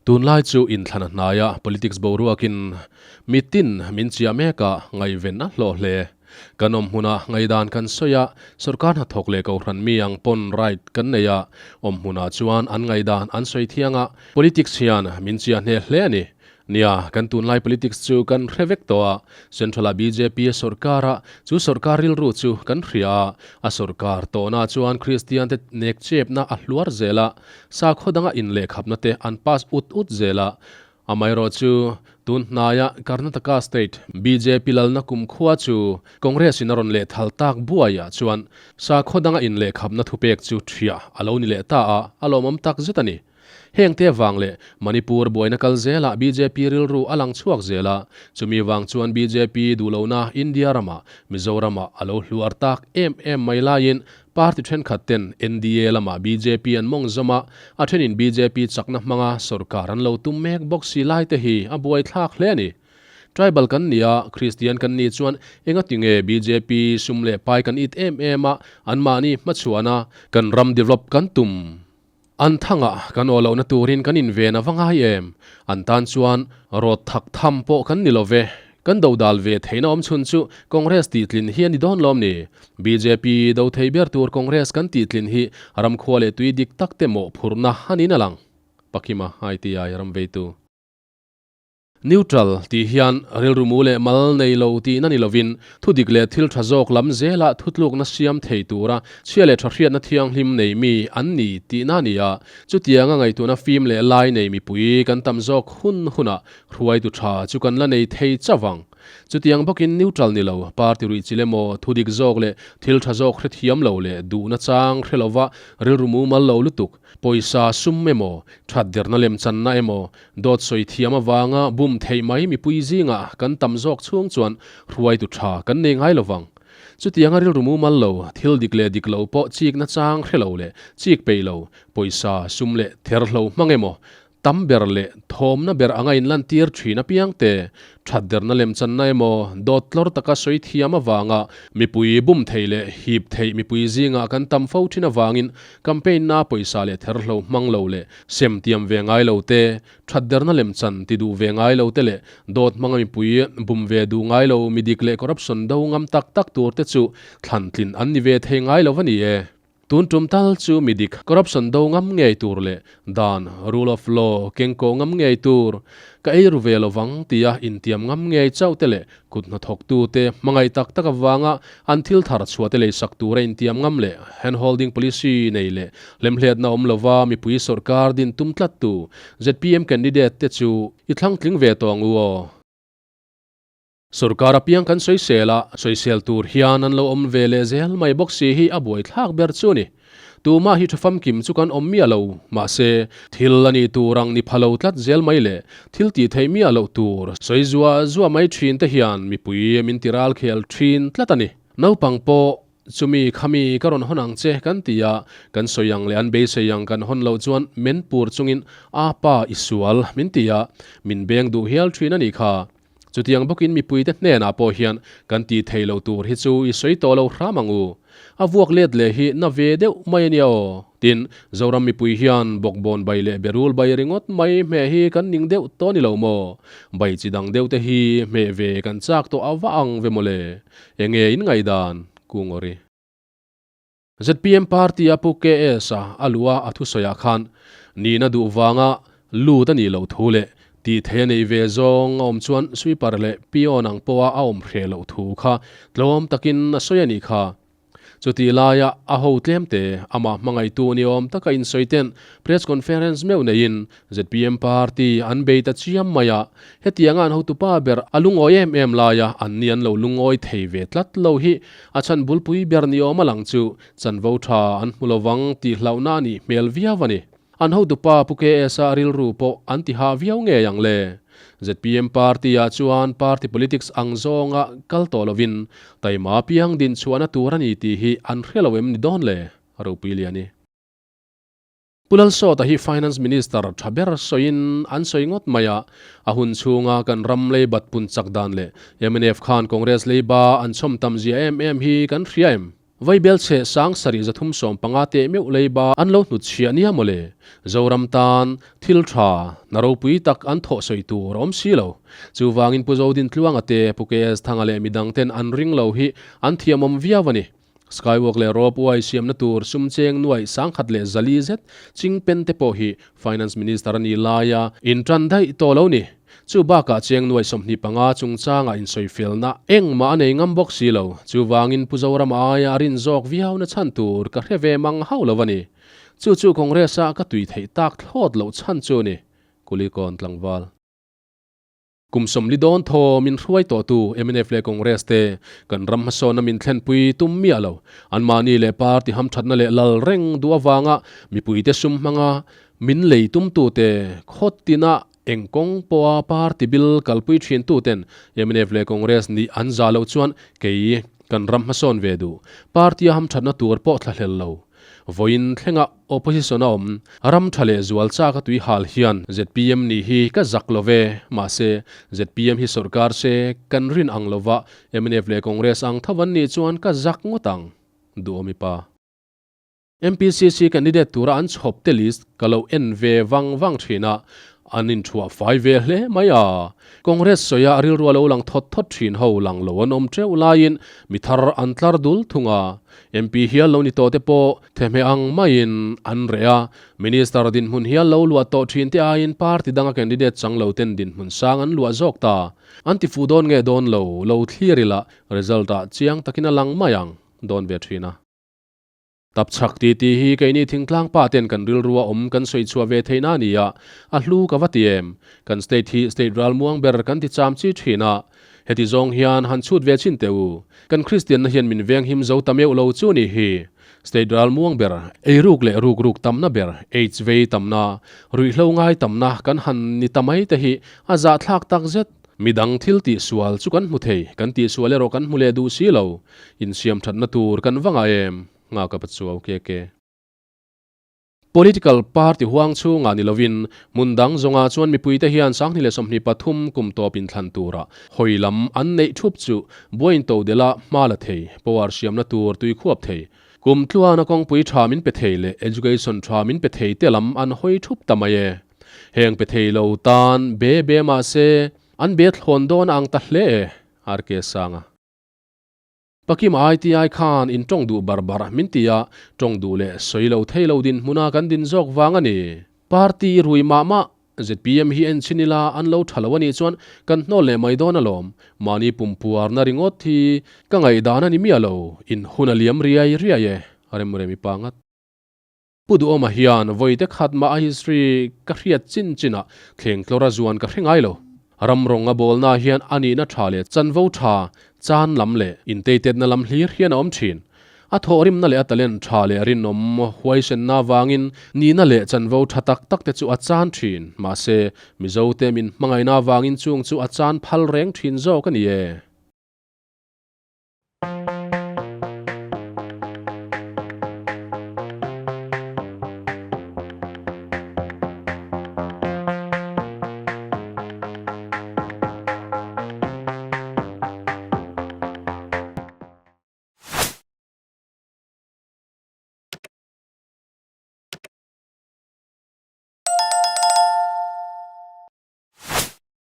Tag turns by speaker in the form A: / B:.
A: Tunlai chu inthlan a hnai a, politics boruakin mitin min chiah mek a, ngaihven a hlawh hle. Kan awm hmunah ngaihdan kan sawi a, sorkar hnathawk leh kohhran mi ang pawn right kan nei a, awm hmunah chuan an ngaihdan an sawi thiang a, politics hian min chiah hneh hle a ni. Nia, kan tunlai politics chu kan hre vek tawh a, Central-ah bjp a sawrkar a, chu sawrkar rilru chu kan hria a, a sawrkar tawhna chuan Kristiante nek chepna a hluar zel a, sakhaw danga inlehkhapna te an pass ut ut zel a. Amaherawh chu, tun hnaia Karnataka state bjp lalna kumkhua chu Congress-in a rawn lehthal tak buaiah chuan sakhaw danga inlehkhapna thupek chu thiah a lo ni leh ta a, a lawmawm tak zet a ni. Heng te vang leh Manipur buaina kal zelah bjp rilru a lang chhuak zel a, chumi vang chuan bjp duhlohna India ramah, Mizoramah a lo hluar tak em em mai laiin party thenkhat ten NDA lamah bjp an mawng zawm a, a thenin bjp chakna hmanga sorkar an lo tum mek bawk si lai te hi a buaithlak hle a ni. Tribal kan ni a, Kristian kan nih chuan engatinge bjp sum leh pai kan it em em a, anmahni hmachhuana kan ram develop kan tum? An thangah kan aw lohna turin kan inven a va ngai em? An tan chuan rawt thak tham pawh kan ni lo ve. Kan do dal ve theihna awm chhun chu Congress tihtlin hi a ni dawn lawm ni? Bjp do thei ber tur Congress kan tihtlin hi ramkhua leh tui dik tak te mawhphurhna a niin a lang. Pakima ITI ramveitu. Neutral tih hian rilru mu leh mal nei lo tihna ni lovin, thudik leh thil tha zawk lam zela thutlukna siam thei tura chhia leh tha hriatna thianghlim nei mi an ni tihna a ni a. Chutianga ngaihtuahna fim leh lai nei mipui kan tam zawk hun hunah hruaitu tha chu kan la nei thei chauh ang. Chutiang bawkin neutral ni lo, party ruih chil emaw, thudik zawk leh thil tha zawk hrethiam lo leh duhna chang hre lova rilru mumal lo lutuk, pawisa sum emaw, that derna lemchanna emaw, Dawt sawi thiam avanga bum theih mai mipui zingah kan tam zawk chhung chuan hruaitu tha kan nei ngai lo vang. Chutianga rilru mumal lo, thil dik leh dik lo pawh chik nachang hre lo leh chik peih lo, pawisa, sum leh therhlo hmang emaw, tam ber leh thawmna ber anga inlantir thin apiang te, That derna lemchanna emaw, dawt tlawr taka sawi thiam avanga mipui bum thei leh hip theih mipui zingah kan tam fo thin avangin campaign na pawisa leh therhlo hmang lo leh sem tiam ve ngai lo te, that derna lemchan ti duh ve ngai lo te leh dawt hmanga mipui bum ve duh ngai lo midik leh corruption do ngam tak tak tur te chu thlan tlin an ni ve thei ngai lo a ni e. Tun tum tal chu mi dik, corruption do ngam ngei tur leh dan, rule of law, keng kawh ngam ngei tur, ka ei ru ve lovang tia intiam ngam ngei chauh te leh kut hnathawktu te hmangaih tak tak avanga an thil thar chhuah te leisak tura intiam ngam leh hand holding policy nei leh hlemhletna awm lova mipui sawrkar din tum tlattu zpm candidate te chu i thlangtling ve tawh ang u aw. Sorkar apiang kan sawisel a, sawisel tur hian an lo awm ve leh zel mai bawk si hi a buaithlak ber chu a ni. Tumah hi tha famkim chu kan awm miah lo, mahse, thil a nih tur ang ni pha lo tlat zel mai leh thil tih theih miah loh tur sawi zuah zuah mai thin te hian mipui min ti ral khel thin tlat a ni. Naupang pawh chumi khami ka rawn hawn ang che kan ti a, kan sawi ang leh an beisei ang kan hawn loh chuan men pur chungin a pa i sual min ti a, min beng duh hial thin a nih kha. Chutiang bawkin mipuite hnenah pawh hian kan tih theih loh tur hi chu i sawi tawh lo hram ang u. A vuak let leh hi na ve deuh mai a nia aw. Tin, Zoram mipui hian bawkbawn bai leh berul bai ringawt mai hmeh hi kan ning deuh tawh ni lo maw? Bai chi dang deuh te hi hmeh ve kan chak tawh a va ang ve mawle. Enge in ngaihdan? Kungawri. Zpm party a Pu KS a a luh a a thusawiah khan nihna duh vanga lut a nih loh thu leh tih theih a neih ve zawng a awm chuan sweeper leh peon ang pawha a awm hreh loh thu kha tlawm takin a sawi a nih kha. Chutih laia a ho tlemte amah hmangaihtu ni awm taka insawi ten press conference meuh neiin Zpm party an bei ta chiam mai a, hetianga an hotupa ber a lungawi em em laia anni an lo lungawi thei ve tlat lo hi a chhan bulpui ber ni awm a lang chu chanvo tha an hmu lovang tih hlauhna a nih hmel viau a ni. An hotupa Pu KS-a rilru pawh an ti hah viau ngei ang le. Zpm party-ah chuan party politics ang zawnga kal tawh lovin taima piang dinchhuahna tur a ni tih hi an hre lo em ni dawn le? A ropui lian i. Pu Lalsawta hi Finance Minister tha ber sawiin an sawi ngawt mai a, a hun chhunga kan ram lei bat pun chak dan leh mnf khan Congress leiba an chhawm tam zia em em hi kan hria em? Vaibelchhe 7315 teh meuh leiba an lo hnutchhiah nia mawle. Zoram tan thil tha, hna ropui tak an thawh sawi tur a awm si lo. Chuvangin Pu Zodintluanga te, Pu KS Thanga leh midangten an ring lo hi an thiamawm viau a ni. Skywalk leh rope way siamna tur sum cheng nuaih 1100 zet ching pen te pawh hi Finance Minister a nih laia intan daih tawh lo ni. Chu bakah cheng nuaih 25 chungchanga insawifelna engmah a nei ngam bawk si lo. Chuvangin Pu Zorama aia a rin zawk viauna chhan tur ka hre ve mang hauh lo a ni. Chu chu Congress-a ka tui theih tak thlawt loh chhan chu a ni, Kulikawn tlangval. Kum 40 dawn thaw min hruai tawhtu mnf leh Congress te kan ram hmasawnna min thlenpui tum miah lo. Anmahni leh party hamthatna leh lal reng duh avanga mipuite sum hmanga min lei tumtute khawt tina eng kawng pawha party bil kalpui thintu ten mnf leh Congress nih an zah loh chuan kei kan ram hmasawn ve duh. Party-a hamthatna tur pawh thlahlel lo. Vawiin thlenga opposition a awm, ram tha leh zual chak a tui hal hian zpm nih hi ka zak lo ve, mahse zpm hi sawrkar se kan rin ang lova mnf leh Congress ang tho an nih chuan ka zak ngawt ang, duhawmi pa. MPCC candidate tura an chhawp te list ka lo en ve vang vang thin a, an inthuah fai ve hle mai a. Congress sawi a rilru a lo lang thawt thawt thin ho lang lo an awm teuh laiin mi thar an tlar dul thung a. MP hial lo ni tawh te pawh thehmeh ang maiin an reh a, Minister dinhmun hial lo luah tawh thin te aiin party danga candidate chang lo ten dinhmun sang an luah zawk ta. An ti fuh dawn nge dawn lo, lo thlir ila result ah chiang takin a lang mai ang dawn ve thin a. Tap chhak ti tih hi keini thingtlang pa ten kan rilrua awm kan sawi chhuah ve theihna a ni a, a hlu ka va ti em? Kan state hi state ralmuang ber kan ti cham chi thin a, heti zawng hian han chhut ve chin teh u. Kan Kristianna hian min venghim zo ta meuh lo chu ni hi. State ralmuang ber, eiruk leh rukruk tamna ber, aids vei tamna, ruihhlo ngai tamna kan han ni ta mai te hi a zahthlak tak zet. Midang thil tihsual chu kan hmu thei, kan tihsual erawh kan hmu leh duh si lo. Insiam thatna tur kan va ngah em? Nghaka Pachuau KK. Political party huang chhungah ni lovin hmun dang zawngah chuan mipuite hian 2023 kum tawp inthlan tura hawi lam an neih thup chu buain to dela hma la thei, power siamna tur tui khuap thei, kum tluana kawngpui tha min pe thei leh education tha min pe thei te lam an hawi thup ta mai e. Heng pe thei lo tan be be mahse an be thlawn dawn a ang ta hle e, RK Sanga. Pakim ITI khan in tawng duh bar bar min ti a, tawng duh leh sawi lo thei lo dinhmuna kan din zawk vang a ni. Party rui mah mah zpm hi en chhin ila an lo tha lo a nih chuan kan hnawl leh mai dawn alawm. Mahni pumpuarna ringawt hi ka ngaihdan a ni miah lo, in hun a liam riai riai e, remremi pa ngat. Pu Duhawma hian vawite khat mah a history ka hriat chin chinah thleng tlawr a zuan ka hre ngai lo. Ram rawng a bawlna hian a nihna tha leh chanvo tha, chan lam leh inteitetna lam hlir hian a awm thin. A thawhrimna leh a talent tha leh rinawm huaisenna avangin nihna leh chanvo tha tak tak te chu a chan thin. Mahse, Mizote min hmangaihna avangin chung chu a chan phal reng thin zawk a ni e.